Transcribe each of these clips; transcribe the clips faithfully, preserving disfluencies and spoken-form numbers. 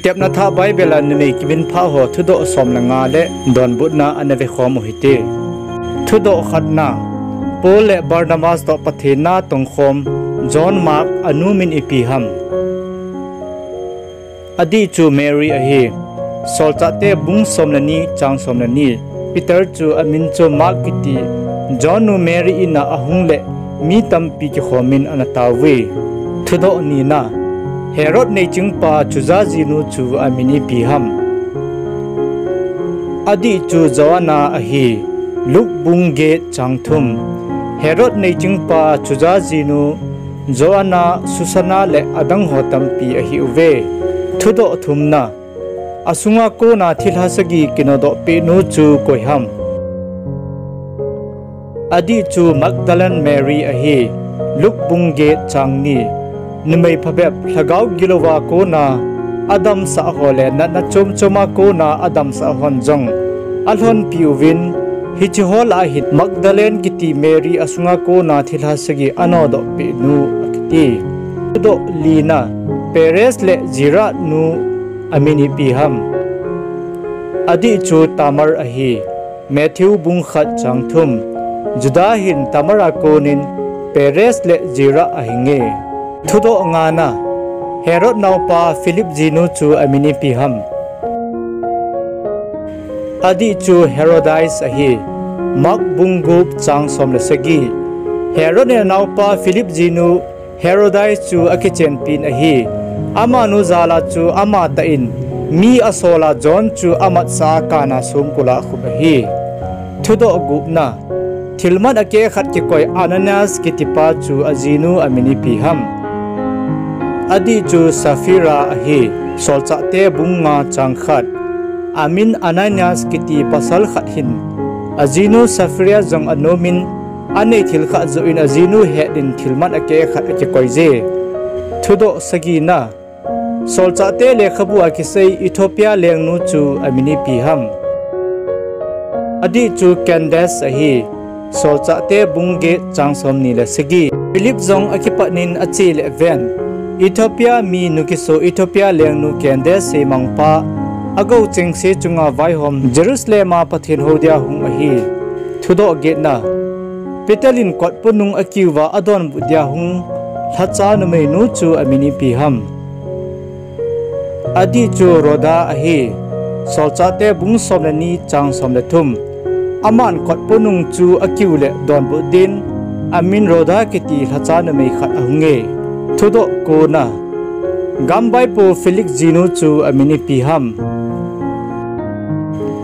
Tepna thah Bible a numei kiminphah ho thudoh som le nga le donbutna ana vekhom u hite. Thudoh khatna, Paul le Barnabas toh Pathen na tongkhom John Mark, anu min ipi ham? Adih chu Mary ahi. Solchahte bung som le ni chang som le ni. Peter chu amin chu Mark kiti John nu Mary ina ahung le mi tampi kikhomin ana taove. Thudoh nina, Herod neichingpa Chuza jinu chu amin ipi ham? Adih chu Joanna ahi. Luke bung get chang thum. Herod neichingpa Chuza jinu Joanna, Susanna le adang ho tampi ahiuve. Thudoh thumna, asunga kona thilha sagi kinodoh pehnu chu koi ham? Adih chu Magdalene Mary ahi. Luke bung get chang ni. Numei phabep lhagao gilouva kona adamsah ho le natna chomchoma kona adamsah hon jong alhonpi uvin, hiche ho lah a hin Magdalene kiti Mary asunga kona thilha sagi anodoh pehnu akiti. Thudoh lina, Perez le Zerah nu amin ipi ham? Adih chu Tamar ahi. Matthew bung khat chang thum. Juda hin Tamar a konin Perez le Zerah ahinge. Thudoh ngana, Herod naopa Philip jinu chu amin ipi ham? Adih chu Herodias ahi. Mark bung gup chang som le sagi. Herod in anaopa Philip jinu Herodias chu akichenpin ahi. Amanu jal a chu amatah in mi asola John chu amatsah a kana songkul a akhup ahi. Thudoh gupna, thilman akeh khat kikoi Ananias kitipa chu ajinu amin ipi ham? Adih chu Sapphira ahi. Solchahte bung nga chang khat. Amin Ananias kiti pasal khat hin ajinu Sapphira jong anomin, anei thil khat joh in ajinu het in thilman akeh khat akikoije. Thudoh sagina, Solchahte lekhabu a kisei Ethiopia lengnu chu amin ipi ham? Adih chu Candace ahi. Solchahte bung get chang somni le sagi. Philip jong akipatnin ache le ven, Ethiopia mi nukiso Ethiopia lengnu Candace seimangpa agou chengse chunga vaihom Jerusalem a Pathen hou dia hung ahi. Thudoh getna, Peter in kot ponung akiuva adonbut dia hung lhacha numeinu chu amin ipi ham? Adih chu Rhoda ahi. Solchahte bung som le ni chang som le thum. Aman kot ponung chu akiu le donbut din amin Rhoda kiti lhacha numei khat ahunge. Thudoh kona, gamvaipo Felix jinu chu amin ipi ham?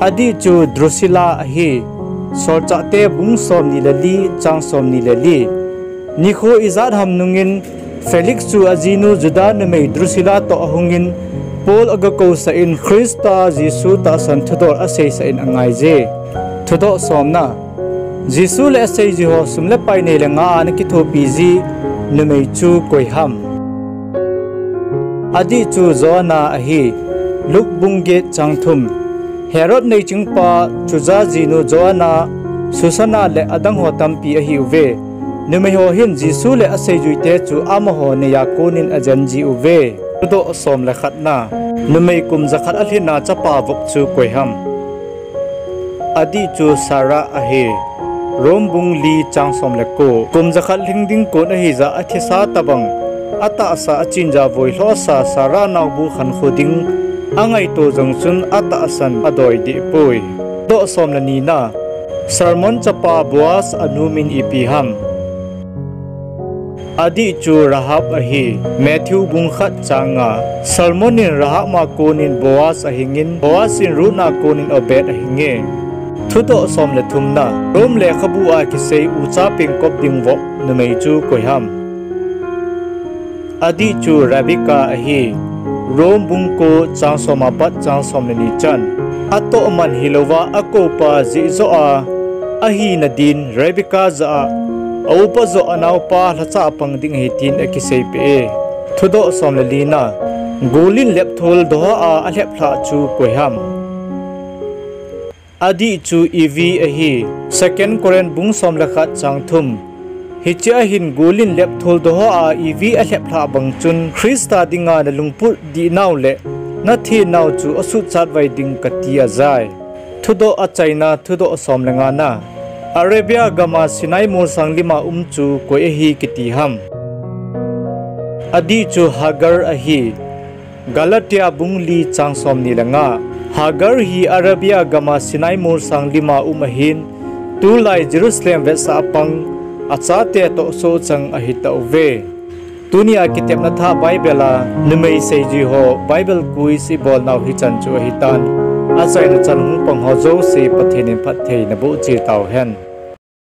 Adih chu Drusilla ahi. Solchahte bung somni le li chang somni le li. Nikho ijat ham nungin Felix chu ajinu Juda numei Drusilla toh ahungin Paul agakousah in Christa Jesu tahsan thudol aseisah in angaije. Thudoh somna, Jesu le aseijui ho sum le pai nei le nga a ana kithopi ji numei chu koi ham? Adih chu Joanna ahi. Luke bung get chang thum. Herod neichingpa Chuza jinu Joanna, Susanna le adang ho tampi ahiuve. Numei ho hin Jesu le aseijuite chu amaho neiya konin ajen jiuve. Thudoh som le khatna, numei kum jakhat alhinna chapa vop chu koi ham? Adih chu Sarah ahi. Rome bung li chang som le ko. Kum jakhat lhing ding kon ahijeh a athisa tobang atahsa achinja voi lhohsa Sarah naobu khankho ding angaito jong chun atahsan adoi dehpoi. Thudoh som le nina, Salmon chapa Boaz anu min ipi ham? Adih chu Rahab ahi. Matthew bung khat chang nga. Salmon in Rahab a konin Boaz ahingin, Boaz in Ruth a konin Obed ahinge. Thudoh som le thumna, Rome lekhabu a kisei ucha pengkop ding vop numei chu koi ham? Adih chu Rebecca ahi. Rome bung ko chang som apat chang som le ni chan. Atohman hilouva akoupa jeh joh a ahina din Rebecca jah a aupa joh anaopa lhacha apang ding ahi tin akiseipeh e. Thudoh som le lina, golin lepthol doha a alheplhah chu koi ham? Adih chu Evi ahi. Second Corinth bung som le khat chang thum. Hichea hin golin lepthol doha a Evi alheplhah bang chun Christa dinga nalungput dihnau le nathenau chu asuhchatvai ding kati ajai. Thudoh achaina, thudoh som le ngana. Arabia gama Sinai molsang lima um chu koi ahi kiti ham? Adih chu Hagar ahi. Galatia bung li chang somni le nga. Hagar hi Arabia gama Sinai molsang lima um ahin, tulai Jerusalem vetsah a pang, achate toh sohchang ahitauve. Tunia kitepna thah Bible a numei seijui ho Bible quiz ibolnau hichan chu ahitan. Achaina chan hung pang ho jouse Pathen in phatthei naboh cheh tauhen.